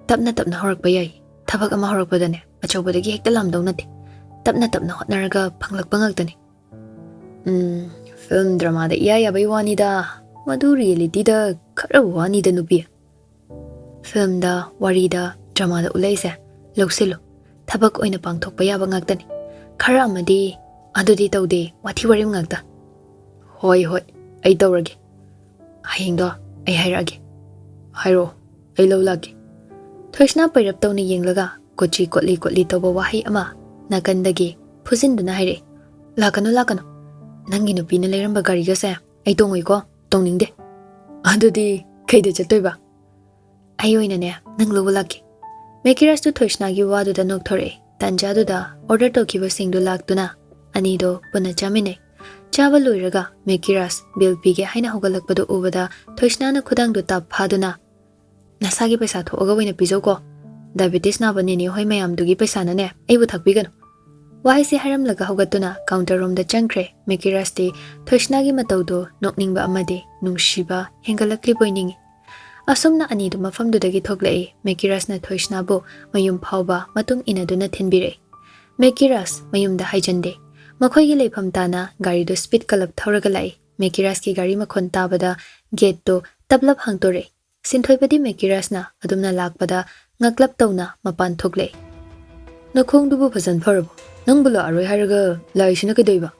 ꯇꯞꯅ ꯇꯞꯅ ꯍꯧꯔꯛꯄ ꯌꯥꯏ꯫ ꯊꯕꯛ ꯑꯃ ꯍꯧꯔꯛꯄꯗꯅꯦ, ꯑꯆꯧꯕꯗꯒꯤ ꯍꯦꯛꯇ ꯂꯥꯝꯗꯧ ꯅꯠꯇꯦ꯫ ꯇꯞꯅ ꯇꯞꯅ ꯍꯣꯠꯅꯔꯒ ꯐꯪꯂꯛꯄ ꯉꯥꯛꯇꯅꯤ꯫" ꯎꯝ, ꯐꯤꯂꯝ ꯗ꯭ꯔꯃꯥꯗ ꯏꯌꯥ ꯌꯥꯕꯩ ꯋꯥꯅꯤꯗ꯫ ꯃꯗꯨ ꯔꯤꯌꯦꯂꯤꯇꯤꯗ ꯈꯔ ꯋꯥꯅꯤꯗ, ꯅꯨꯄꯤ꯫ ꯐꯤꯂꯝꯗ, ꯋꯥꯔꯤꯗ, ꯗ꯭ꯔꯃꯥꯗ ꯎꯠꯂꯛꯏꯁꯦ ꯂꯧꯁꯤꯜꯂꯨ꯫ ꯊꯕꯛ ꯑꯣꯏꯅ ꯄꯥꯡꯊꯣꯛꯄ ꯌꯥꯕ ꯉꯥꯛꯇꯅꯤ꯫ ꯈꯔ ꯑꯃꯗꯤ ꯑꯗꯨꯗꯤ ꯇꯧꯗꯦ, ꯋꯥꯊꯤ ꯋꯥꯔꯦꯝ ꯉꯥꯛꯇ꯫ "ꯍꯣꯏ, ꯍꯣꯏ, ꯑꯩ ꯇꯧꯔꯒꯦ꯫ ꯍꯌꯦꯡꯗꯣ ꯑꯩ ꯍꯥꯏꯔꯛꯑꯒꯦ꯫" "ꯍꯥꯏꯔꯛꯑꯣ, ꯑꯩ ꯂꯧ ꯂꯥꯛꯀꯦ꯫" ꯊꯣꯏꯁꯅꯥ ꯄꯩꯔꯞ ꯇꯧꯅ ꯌꯦꯡꯂꯒ ꯀꯣꯆꯤ ꯀꯣꯠꯂꯤ ꯀꯣꯠꯂꯤ ꯇꯧꯕ ꯋꯥꯍꯩ ꯑꯃ ꯅꯥꯀꯟꯗꯒꯤ ꯐꯨꯖꯤꯟꯗꯨꯅ ꯍꯥꯏꯔꯛꯏ, "ꯂꯥꯛꯀꯅꯨ, ꯂꯥꯛꯀꯅꯨ꯫ ꯅꯪꯒꯤ ꯅꯨꯄꯤꯅ ꯂꯩꯔꯝꯕ ꯒꯥꯔꯤꯒꯁꯦ ꯑꯩ ꯇꯣꯡꯉꯣꯏꯀꯣ, ꯇꯣꯡꯅꯤꯡꯗꯦ꯫" "ꯑꯗꯨꯗꯤ ꯀꯩꯗ ꯆꯠꯇꯣꯏꯕ?" "ꯑꯩ ꯑꯣꯏꯅꯅꯦ ꯅꯪ ꯂꯧꯕ ꯂꯥꯛꯀꯦ꯫" ꯃꯦꯀꯤꯔꯥꯖꯇꯨ ꯊꯣꯏꯁꯅꯥꯒꯤ ꯋꯥꯗꯨꯗ ꯅꯣꯛꯊꯣꯔꯛꯑꯦ꯫ ꯇꯥꯟꯖꯥꯗꯨꯗ ꯑꯣꯔꯗꯔ ꯇꯧꯈꯤꯕꯁꯤꯡꯗꯨ ꯂꯥꯛꯇꯨꯅ ꯑꯅꯤꯗꯣ ꯄꯨꯟꯅ ꯆꯥꯃꯤꯟꯅꯩ꯫ ꯆꯥꯕ ꯂꯣꯏꯔꯒ ꯃꯦꯀꯤꯔꯥꯖ ꯕꯤꯜ ꯄꯤꯒꯦ ꯍꯥꯏꯅ ꯍꯧꯒꯠꯂꯛꯄꯗꯨ ꯎꯕꯗ ꯊꯣꯏꯁꯅꯥꯅ ꯈꯨꯗꯥꯡꯗꯨ ꯇꯞ ꯐꯥꯗꯨꯅ, "ꯅꯁꯥꯒꯤ ꯄꯩꯁꯥ ꯊꯣꯛꯑꯒ ꯑꯣꯏꯅ ꯄꯤꯖꯧꯀꯣ꯫ ꯗꯥꯏꯕꯦꯇꯤꯁ ꯅꯥꯕ ꯅꯦꯅꯦ ꯍꯣꯏ ꯃꯌꯥꯝꯗꯨꯒꯤ ꯄꯩꯁꯥꯅꯅꯦ ꯑꯩꯕꯨ ꯊꯥꯛꯄꯤꯒꯅꯨ꯫" ꯋꯥꯍꯩꯁꯦ ꯍꯥꯏꯔꯝꯂꯒ ꯍꯧꯒꯠꯇꯨꯅ ꯀꯥꯎꯟꯇꯔ ꯔꯣꯝꯗ ꯆꯪꯈ꯭ꯔꯦ꯫ ꯃꯦꯀꯤꯔꯥꯖꯇꯤ ꯊꯣꯏꯁꯅꯥꯒꯤ ꯃꯇꯧꯗꯨ ꯅꯣꯛꯅꯤꯡꯕ ꯑꯃꯗꯤ ꯅꯨꯡꯁꯤꯕ ꯍꯦꯟꯒꯠꯂꯛꯂꯤꯕꯣꯏ ꯅꯤꯡꯏ꯫ ꯑꯁꯨꯝꯅ ꯑꯅꯤꯗꯨ ꯃꯐꯝꯗꯨꯗꯒꯤ ꯊꯣꯛꯂꯛꯏ꯫ ꯃꯦꯀꯤꯔꯥꯖꯅ ꯊꯣꯏꯁꯅꯥꯕꯨ ꯃꯌꯨꯝ ꯐꯥꯎꯕ ꯃꯇꯨꯡ ꯏꯟꯅꯗꯨꯅ ꯊꯤꯟꯕꯤꯔꯛꯏ꯫ ꯃꯦꯀꯤꯔꯥꯖ ꯃꯌꯨꯝꯗ ꯍꯥꯏꯖꯟꯗꯦ꯫ ꯃꯈꯣꯏꯒꯤ ꯂꯩꯐꯝ ꯇꯥꯅ ꯒꯥꯔꯤꯗꯨ ꯁ꯭ꯄꯤꯗ ꯀꯂꯞ ꯊꯧꯔꯒ ꯂꯥꯛꯏ꯫ ꯃꯦꯀꯤꯔꯥꯖꯀꯤ ꯒꯥꯔꯤ ꯃꯈꯣꯟ ꯇꯥꯕꯗ ꯒꯦꯠꯇꯨ ꯇꯞꯂꯞ ꯍꯥꯡꯇꯣꯔꯛꯏ꯫ ꯁꯤꯟꯊꯣꯏꯕꯗꯤ ꯃꯦꯀꯤꯔꯥꯖꯅ ꯑꯗꯨꯝꯅ ꯂꯥꯛꯄꯗ ꯉꯛꯂꯞ ꯇꯧꯅ ꯃꯄꯥꯟ ꯊꯣꯛꯂꯛꯏ꯫ "ꯅꯈꯣꯡꯗꯨꯕꯨ ꯐꯖꯅ ꯐꯔꯕꯣ? ꯅꯪꯕꯨ ꯂꯥꯛꯑꯔꯣꯏ ꯍꯥꯏꯔꯒ ꯂꯥꯛꯏꯁꯤꯅ ꯀꯩꯗꯧꯏꯕ?"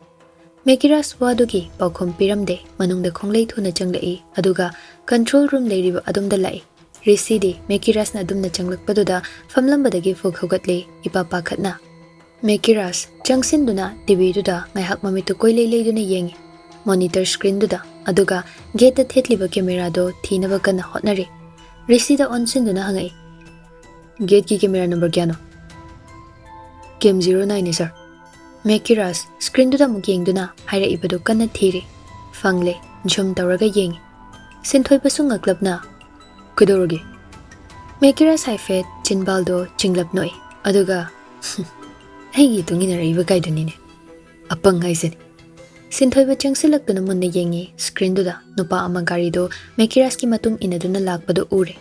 ꯃꯦꯀꯤꯔꯥꯖ ꯋꯥꯗꯨꯒꯤ ꯄꯥꯎꯈꯨꯝ ꯄꯤꯔꯝꯗꯦ꯫ ꯃꯅꯨꯡꯗ ꯈꯣꯡꯂꯩ ꯊꯨꯅ ꯆꯪꯂꯛꯏ, ꯑꯗꯨꯒ ꯀꯟꯇ꯭ꯔꯣꯜ ꯔꯨꯝ ꯂꯩꯔꯤꯕ ꯑꯗꯣꯝꯗ ꯂꯥꯛꯏ꯫ ꯔꯤꯁꯤꯗꯤ ꯃꯦꯀꯤꯔꯥꯁꯅ ꯑꯗꯨꯝꯅ ꯆꯪꯂꯛꯄꯗꯨꯗ ꯐꯝꯂꯝꯕꯗꯒꯤ ꯐꯨꯛ ꯍꯧꯒꯠꯂꯦ, ꯏꯄꯥ ꯄꯥꯈꯠꯅ꯫ ꯃꯦꯀꯤꯔꯥꯁ ꯆꯪꯁꯤꯟꯗꯨꯅ ꯇꯤꯚꯤꯗꯨꯗ ꯉꯥꯏꯍꯥꯛ ꯃꯃꯤꯠꯇꯨ ꯀꯣꯏꯂꯩ ꯂꯩꯗꯨꯅ ꯌꯦꯡꯉꯤ꯫ ꯃꯣꯅꯤꯇꯔ ꯁ꯭ꯀ꯭ꯔꯤꯟꯗꯨꯗ, ꯑꯗꯨꯒ ꯒꯦꯠꯇ ꯊꯦꯠꯂꯤꯕ ꯀꯦꯃꯦꯔꯥꯗꯣ ꯊꯤꯅꯕ ꯀꯟꯅ ꯍꯣꯠꯅꯔꯤ꯫ ꯔꯤꯁꯤꯗ ꯑꯣꯟꯁꯤꯟꯗꯨꯅ ꯍꯪꯉꯛꯏ, "ꯒꯦꯠꯀꯤ ꯀꯦꯃꯦꯔꯥ ꯅꯝꯕꯔ ꯀꯌꯥꯅꯣ?" "ꯀꯦꯝ ꯖꯤꯔꯣ ꯅꯥꯏꯟꯅꯤ, ꯁꯥꯔ꯫" ꯃꯦꯀꯤꯔꯥꯁ ꯁ꯭ꯀ꯭ꯔꯤꯟꯗꯨꯗ ꯑꯃꯨꯛ ꯌꯦꯡꯗꯨꯅ ꯍꯥꯏꯔꯛꯏꯕꯗꯨ ꯀꯟꯅ ꯊꯤꯔꯤ꯫ ꯐꯪꯂꯦ, ꯖꯨꯝ ꯇꯧꯔꯒ ꯌꯦꯡꯉꯤ꯫ ꯁꯤꯟꯊꯣꯏꯕꯁꯨ ꯉꯛꯂꯞꯅ, "ꯀꯩꯗꯧꯔꯒꯦ?" ꯃꯦꯀꯤꯔꯥꯁ ꯍꯥꯏꯐꯦꯠ ꯆꯤꯟꯕꯥꯜꯗꯣ ꯆꯤꯡꯂꯞ ꯅꯣꯛꯏ, ꯑꯗꯨꯒ, "ꯑꯩꯒꯤ ꯏꯇꯨꯡ ꯏꯟꯅꯔꯛꯏꯕ ꯀꯥꯏꯗꯨꯅꯤꯅꯦ꯫ ꯑꯄꯪ ꯍꯥꯏꯁꯤꯅꯤ꯫" ꯁꯤꯟꯊꯣꯏꯕ ꯆꯪꯁꯤꯜꯂꯛꯇꯨꯅ ꯃꯨꯟꯅ ꯌꯦꯡꯉꯤ ꯁ꯭ꯀ꯭ꯔꯤꯟꯗꯨꯗ꯫ ꯅꯨꯄꯥ ꯑꯃ ꯒꯥꯔꯤꯗꯣ ꯃꯦꯀꯤꯔꯥꯁꯀꯤ ꯃꯇꯨꯡ ꯏꯟꯅꯗꯨꯅ ꯂꯥꯛꯄꯗꯨ ꯎꯔꯦ꯫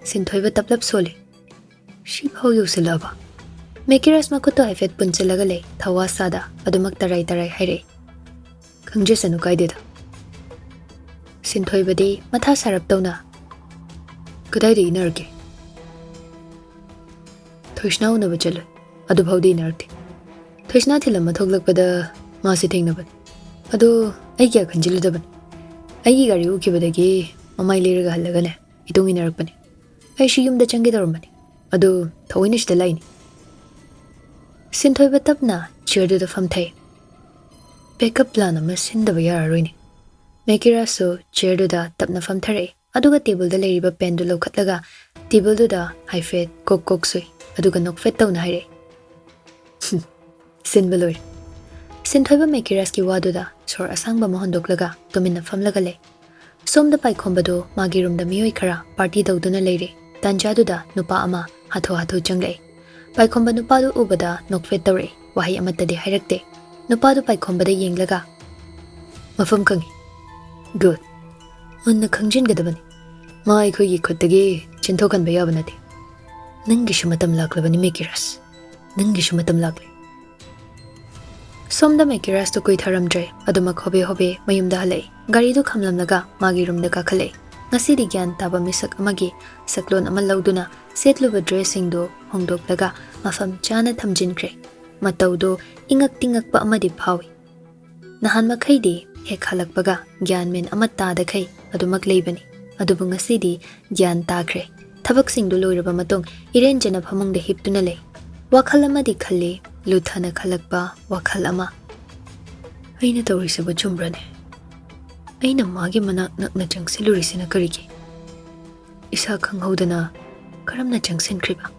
ꯁꯤꯟꯊꯣꯏꯕ ꯇꯞꯂꯞ ꯁꯣꯜꯂꯤ꯫ "ꯁꯤꯐꯥꯎ ꯌꯧꯁꯤꯜꯂꯛꯑꯕ?" ꯃꯦꯀꯤꯔꯥꯁ ꯃꯈꯨꯠꯇꯣ ꯍꯥꯏꯐꯦꯠ ꯄꯨꯟꯁꯤꯜꯂꯒ ꯂꯩ, ꯊꯋꯥ ꯁꯥꯗ, ꯑꯗꯨꯃꯛ ꯇꯔꯥꯏ ꯇꯔꯥꯏ ꯍꯥꯏꯔꯛꯏ꯫ "ꯈꯪꯖꯁꯅꯨ, ꯀꯥꯏꯗꯦꯗ꯫" ꯁꯤꯟꯊꯣꯏꯕꯗꯤ ꯃꯊꯥ ꯁꯥꯔꯞ ꯇꯧꯅ, "ꯀꯗꯥꯏꯗ ꯏꯟꯅꯔꯛꯀꯦ?" "ꯊꯣꯏꯁꯅꯥ ꯎꯅꯕ ꯆꯠꯂꯨꯏ, ꯑꯗꯨꯐꯥꯎꯗꯤ ꯏꯟꯅꯔꯛꯇꯦ꯫ ꯊꯣꯏꯁꯅꯥ ꯊꯤꯜꯂꯝꯃ ꯊꯣꯛꯂꯛꯄꯗ ꯃꯥꯁꯦ ꯊꯦꯡꯅꯕꯅꯤ꯫ ꯑꯗꯣ ꯑꯩ ꯀꯌꯥ ꯈꯟꯖꯤꯜꯂꯨꯗꯕꯅꯤ꯫ ꯑꯩꯒꯤ ꯒꯥꯔꯤ ꯎꯈꯤꯕꯗꯒꯤ ꯃꯃꯥꯏ ꯂꯩꯔꯒ ꯍꯜꯂꯒꯅꯦ, ꯏꯇꯨꯡ ꯏꯟꯅꯔꯛꯄꯅꯤ꯫ ꯑꯩꯁꯨ ꯌꯨꯝꯗ ꯆꯪꯒꯦ ꯇꯧꯔꯝꯕꯅꯤ, ꯑꯗꯣ ꯊꯑꯣꯏꯅ ꯁꯤꯗ ꯂꯥꯛꯏꯅꯤ꯫" ꯁꯤꯟꯊꯣꯏꯕ ꯇꯞꯅ ꯆꯤꯌꯔꯗꯨꯗ ꯐꯝꯊꯩ꯫ "ꯕꯦꯛꯀꯞ ꯄ꯭ꯂꯥꯟ ꯑꯃ ꯁꯤꯟꯗꯕ ꯌꯥꯔꯔꯣꯏꯅꯦ꯫" ꯃꯦꯀꯤꯔꯥꯁꯁꯨ ꯆꯤꯌꯔꯗꯨꯗ ꯇꯞꯅ ꯐꯝꯊꯔꯛꯏ, ꯑꯗꯨꯒ ꯇꯦꯕꯜꯗ ꯂꯩꯔꯤꯕ ꯄꯦꯟꯗꯨ ꯂꯧꯈꯠꯂꯒ ꯇꯦꯕꯜꯗꯨꯗ ꯍꯥꯏꯐꯦꯠ ꯀꯣꯛ ꯀꯣꯛ ꯁꯨꯏ, ꯑꯗꯨꯒ ꯅꯣꯛꯐꯦꯠ ꯇꯧꯅ ꯍꯥꯏꯔꯛꯏ, "ꯍꯨꯝ, ꯁꯤꯟꯕ ꯂꯣꯏꯔꯦ꯫" ꯁꯤꯟꯊꯣꯏꯕ ꯃꯦꯀꯤꯔꯥꯁꯀꯤ ꯋꯥꯗꯨꯗ ꯁꯣꯔ ꯑꯁꯥꯡꯕ ꯑꯃ ꯍꯣꯟꯗꯣꯛꯂꯒ ꯇꯨꯃꯤꯟꯅ ꯐꯝꯂꯒ ꯂꯩ꯫ ꯁꯣꯝꯗ ꯄꯥꯏꯈꯣꯝꯕꯗꯨ ꯃꯥꯒꯤ ꯔꯨꯝꯗ ꯃꯤꯑꯣꯏ ꯈꯔ ꯄꯥꯔꯇꯤ ꯇꯧꯗꯨꯅ ꯂꯩꯔꯤ꯫ ꯇꯥꯟꯖꯥꯗꯨꯗ ꯅꯨꯄꯥ ꯑꯃ ꯍꯥꯊꯨ ꯍꯥꯊꯨ ꯆꯪꯂꯛꯏ꯫ ꯄꯥꯏꯈꯣꯝꯕ ꯅꯨꯄꯥꯗꯨ ꯎꯕꯗ ꯅꯣꯛꯐꯦꯠ ꯇꯧꯔꯛꯏ꯫ ꯋꯥꯍꯩ ꯑꯃꯠꯇꯗꯤ ꯍꯥꯏꯔꯛꯇꯦ꯫ ꯅꯨꯄꯥꯗꯨ ꯄꯥꯏꯈꯣꯝꯕꯗ ꯌꯦꯡꯂꯒ, "ꯃꯐꯝ ꯈꯪꯏ꯫" "ꯒꯨꯗ꯫ ꯃꯨꯟꯅ ꯈꯪꯖꯤꯟꯒꯗꯕꯅꯤ꯫ ꯃꯥ ꯑꯩꯈꯣꯏꯒꯤ ꯈꯨꯠꯇꯒꯤ ꯆꯦꯟꯊꯣꯛꯍꯟꯕ ꯌꯥꯕ ꯅꯠꯇꯦ꯫ ꯅꯪꯒꯤꯁꯨ ꯃꯇꯝ ꯂꯥꯛꯂꯕꯅꯤ, ꯃꯦꯀꯤꯔꯥꯁ꯫ ꯅꯪꯒꯤꯁꯨ ꯃꯇꯝ ꯂꯥꯛꯂꯦ꯫" ꯁꯣꯝꯗ ꯃꯦꯀꯤꯔꯥꯁꯇꯨ ꯀꯨꯏꯊꯔꯝꯗ꯭ꯔꯦ꯫ ꯑꯗꯨꯃꯛ ꯍꯣꯕꯦ ꯍꯣꯕꯦ ꯃꯌꯨꯝꯗ ꯍꯜꯂꯛꯏ꯫ ꯒꯥꯔꯤꯗꯨ ꯈꯥꯝꯂꯝꯂꯒ ꯃꯥꯒꯤ ꯔꯨꯝꯗ ꯀꯥꯈꯠꯂꯛꯏ꯫ ꯉꯁꯤꯗꯤ ꯒ꯭ꯌꯥꯟ ꯇꯥꯕ ꯃꯤꯁꯛ ꯑꯃꯒꯤ ꯁꯛꯂꯣꯟ ꯑꯃ ꯂꯧꯗꯨꯅ ꯁꯦꯠꯂꯨꯕ ꯗ꯭ꯔꯦꯁꯁꯤꯡꯗꯨ ꯍꯣꯡꯗꯣꯛꯂꯒ ꯃꯐꯝ ꯆꯥꯅ ꯊꯝꯖꯤꯟꯈ꯭ꯔꯦ꯫ ꯃꯇꯧꯗꯨ ꯏꯉꯛ ꯇꯤꯉꯛꯄ ꯑꯃꯗꯤ ꯐꯥꯎꯏ꯫ ꯅꯍꯥꯟ ꯃꯈꯩꯗꯤ ꯍꯦꯛ ꯍꯜꯂꯛꯄꯒ ꯒ꯭ꯌꯥꯟ ꯃꯦꯟ ꯑꯃ ꯇꯥꯗꯈꯩ ꯑꯗꯨꯃꯛ ꯂꯩꯕꯅꯤ꯫ ꯑꯗꯨꯕꯨ ꯉꯁꯤꯗꯤ ꯒ꯭ꯌꯥꯟ ꯇꯥꯈ꯭ꯔꯦ꯫ ꯊꯕꯛꯁꯤꯡꯗꯨ ꯂꯣꯏꯔꯕ ꯃꯇꯨꯡ ꯏꯔꯦꯟꯖꯅ ꯐꯃꯨꯡꯗ ꯍꯤꯞꯇꯨꯅ ꯂꯩ꯫ ꯋꯥꯈꯜ ꯑꯃꯗꯤ ꯈꯜꯂꯤ, ꯂꯨꯊꯅ ꯈꯜꯂꯛꯄ ꯋꯥꯈꯜ ꯑꯃ꯫ "ꯑꯩꯅ ꯇꯧꯔꯤꯁꯤꯕꯨ ꯆꯨꯝꯕ꯭ꯔꯅꯦ? ꯑꯩꯅ ꯃꯥꯒꯤ ꯃꯅꯥꯛ ꯅꯛꯅ ꯆꯪꯁꯤꯜꯂꯨꯔꯤꯁꯤꯅ ꯀꯔꯤꯒꯤ? ꯏꯁꯥ ꯈꯪꯍꯧꯗꯅ ꯀꯔꯝꯅ ꯆꯪꯁꯤꯟꯈ꯭ꯔꯤꯕ?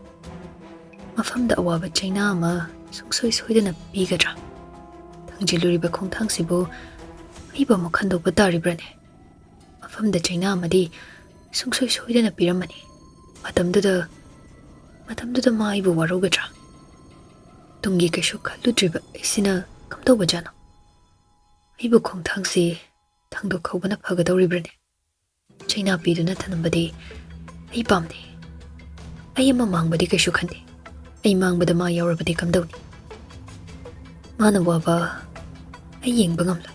ꯃꯐꯝꯗ ꯑꯋꯥꯕ ꯆꯩꯅꯥ ꯑꯃ ꯁꯨꯡꯁꯣꯏ ꯁꯣꯏꯗꯅ ꯄꯤꯒꯗ꯭ꯔꯥ? ꯊꯥꯡꯖꯤꯜꯂꯨꯔꯤꯕ ꯈꯣꯡꯊꯥꯡꯁꯤꯕꯨ ꯑꯩꯕꯨ ꯑꯃꯨꯛ ꯍꯟꯗꯣꯛꯄ ꯇꯥꯔꯤꯕ꯭ꯔꯅꯦ? ꯃꯐꯝꯗ ꯆꯩꯅꯥ ꯑꯃꯗꯤ ꯁꯨꯡꯁꯣꯏ ꯁꯣꯏꯗꯅ ꯄꯤꯔꯝꯃꯅꯤ꯫ ꯃꯇꯝꯗꯨꯗ, ꯃꯇꯝꯗꯨꯗ ꯃꯥ ꯑꯩꯕꯨ ꯋꯥꯔꯧꯒꯗ꯭ꯔꯥ? ꯇꯨꯡꯒꯤ ꯀꯩꯁꯨ ꯈꯜꯂꯨꯗ꯭ꯔꯤꯕ ꯑꯩꯁꯤꯅ ꯀꯝꯗꯧꯕꯖꯥꯠꯅꯣ? ꯑꯩꯕꯨ ꯈꯣꯡꯊꯥꯡꯁꯤ ꯊꯥꯡꯗꯣꯛꯍꯧꯕꯅ ꯐꯒꯗꯧꯔꯤꯕ꯭ꯔꯅꯦ? ꯆꯩꯅꯥ ꯄꯤꯗꯨꯅ ꯊꯝꯕꯗꯤ ꯑꯩ ꯄꯥꯝꯗꯦ꯫ ꯑꯩ ꯑꯃ ꯃꯥꯡꯕꯗꯤ ꯀꯩꯁꯨ ꯈꯟꯗꯦ꯫ ꯑꯩ ꯃꯥꯡꯕꯗ ꯃꯥ ꯌꯥꯎꯔꯕꯗꯤ ꯀꯝꯗꯧꯅꯤ? ꯃꯥꯅ ꯋꯥꯕ ꯑꯩ ꯌꯦꯡꯕ ꯉꯝꯂꯣꯏ"꯫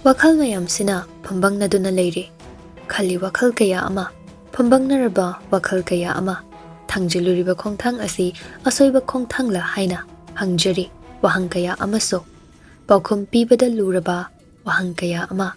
ꯋꯥꯈꯜ ꯃꯌꯥꯝꯁꯤꯅ ꯐꯝꯕꯪꯅꯗꯨꯅ ꯂꯩꯔꯤ꯫ ꯈꯜꯂꯤ ꯋꯥꯈꯜ ꯀꯌꯥ ꯑꯃ, ꯐꯝꯕꯪꯅꯔꯕ ꯋꯥꯈꯜ ꯀꯌꯥ ꯑꯃ꯫ ꯊꯥꯡꯖꯤꯜꯂꯨꯔꯤꯕ ꯈꯣꯡꯊꯥꯡ ꯑꯁꯤ ꯑꯁꯣꯏꯕ ꯈꯣꯡꯊꯥꯡꯂ ꯍꯥꯏꯅ ꯍꯪꯖꯔꯤ꯫ ꯋꯥꯍꯪ ꯀꯌꯥ ꯑꯃꯁꯨ, ꯄꯥꯎꯈꯨꯝ ꯄꯤꯕꯗ ꯂꯨꯔꯕ ꯋꯥꯍꯪ ꯀꯌꯥ ꯑꯃ꯫